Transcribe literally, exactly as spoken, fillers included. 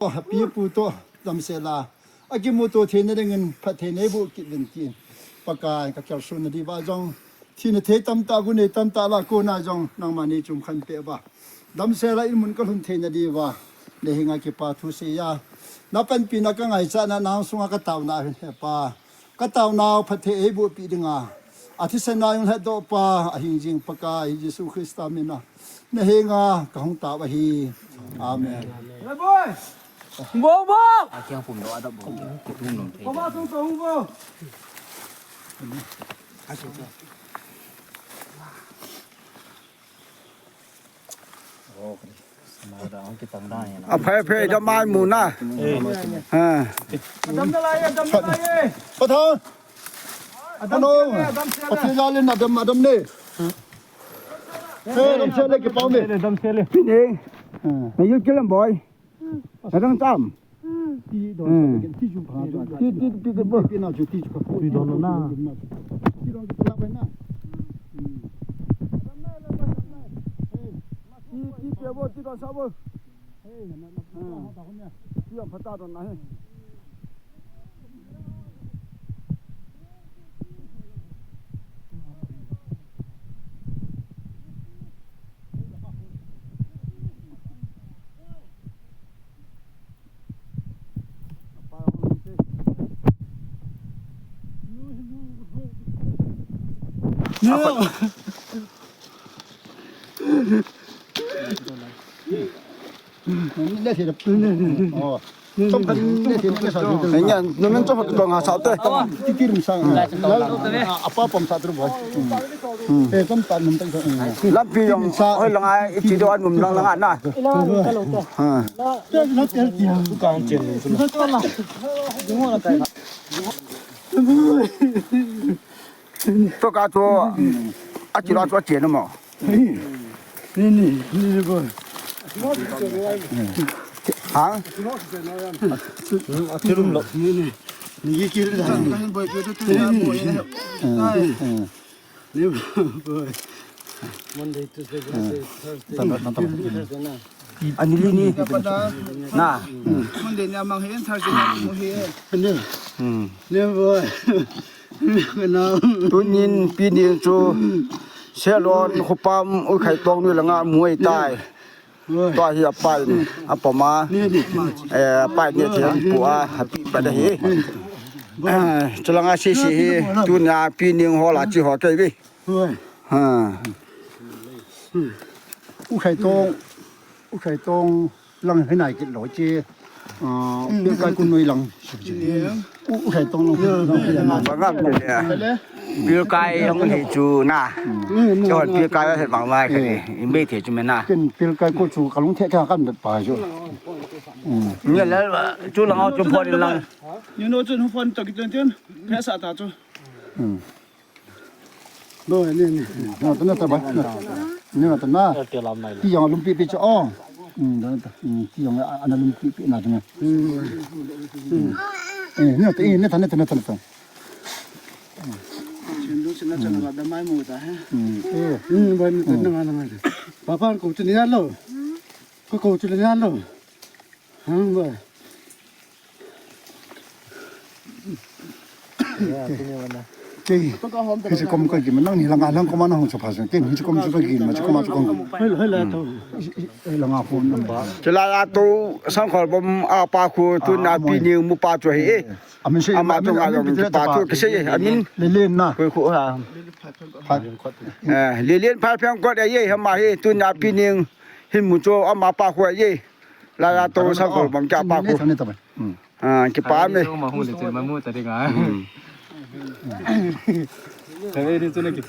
Pi pu toh damsel a akimuto theina dingin phatthei neiboh kit uvin tin, Pakai, kakalsonna diuva jong, thina thei tamtah, gu nei tamtah lah a kona jong nangman neichum khen peh uva, damsel a inmun kalhun theina diuva, nahenga kipa thu seiya, napanpina kangaichatna, nang sunga kataona hin, he Pa, kataonau phatthei eiboh peh dinga, athisan a eihung lhatdoh Pa, ahing jing Pakai Jesu Christa mina nahenga kahung tao ahi. Amen. Bo, bo! Aphei phei, damai muna. Adam nalai e, adam nalai e. Pathan. Adam sele, adam sele. Pathan jalin adam, adam ne. Hey, adam sele, kipau ne. Adam sele. Pine. Nayu kilam boy. Adam tam. Ti don sa, ti ju pha ju. Ti, ti, ti, ti, bo. Ti na ju, ti ju ka. Ti don na. Ti don ki la bai na. Ti, ti pe bo, ti don sa bo. Hey, na, na, na, na, na, na. Ti am pha ta don na he. Nya, namin chom phat tong ha sao te. Lampi jong hoi langa iti doh a num lang lang ana. Tua ka chu, a chu la chu a chen mo. Ni, ni, ni, ni, boy. Ha? A chu lum lo. Ni, ni. Ni ki la. Ni, boy. Monday, Tuesday, Wednesday, Thursday. Thursday na. Ani li ni. Na. Monday ni amang hi, Thursday ni amang hi. Ani. Hmm. Ni boy. Ni na. Tunin Pi Neng chu Sehlon khopam Ukhaitong noi langa mu ahitai. Tua hi apai ni, apom a. Eh, apai ni thei pu a, api pa da hi. Eh, chulanga sisi hi, tunia Pi Neng ho la chi ho kei ve. Ha. Ukhaitong, Ukhaitong lang hi nai kit lou chi. Ah, Pilkai kun noi lang. U, Ukhaitong lang. Bangam ni le. Pilkai lang hi chu na. Chon Pilkai he bang mai kani. Imbe the chu me na. Ken Pilkai ko chu kalung the the kan pa chu. Ni le chu lang chu phone lang. Ni no chu phone to kiton tin. Phe sa ta chu. Bo, ni, ni. Na, ta na, ta ba. Ni na, ta na. Ti jong lumpi pi chu, oh. Hmm, ta na, ta. Hmm, ti jong a, ana lumpi pi na, ta na. Hmm. Eh, ni ta, eh, ni ta, ni ta, ni ta, ni ta. Chin du, chin na, chin na, da mai mu ta, he. Hmm. Eh. Hmm, ba, ni ta, na, na, na. Papa, ko chu ni lo. Ko, ko chu ni lo. Hang ba. Kei, hiche kom ka gin, nang ni langa lang kom a nahung chu pha jeng. Kei hiche kom chu ka gin, ma chu kom a chu ka gin. Hoi, hoi la to. Langa phone number. Chulai a to Sangkholbom a pa khu tunia Pi Neng mu pa chu ahi e. Amin sei, ama amin, tu nga amin jong pi pa tu, pa. Kisei, amin. Lelen na. Khu khu ha. Pha. Eh, Lelen Phaipheng kot ahi e, ama hi tunia Pi Neng hin mu chu ama pa khu ahi e. Lai a to Sangkholbom kia pa khu. Ah, kipa me. Ma hu le che ma mu ta ding a. Ka ve ni chu na ki.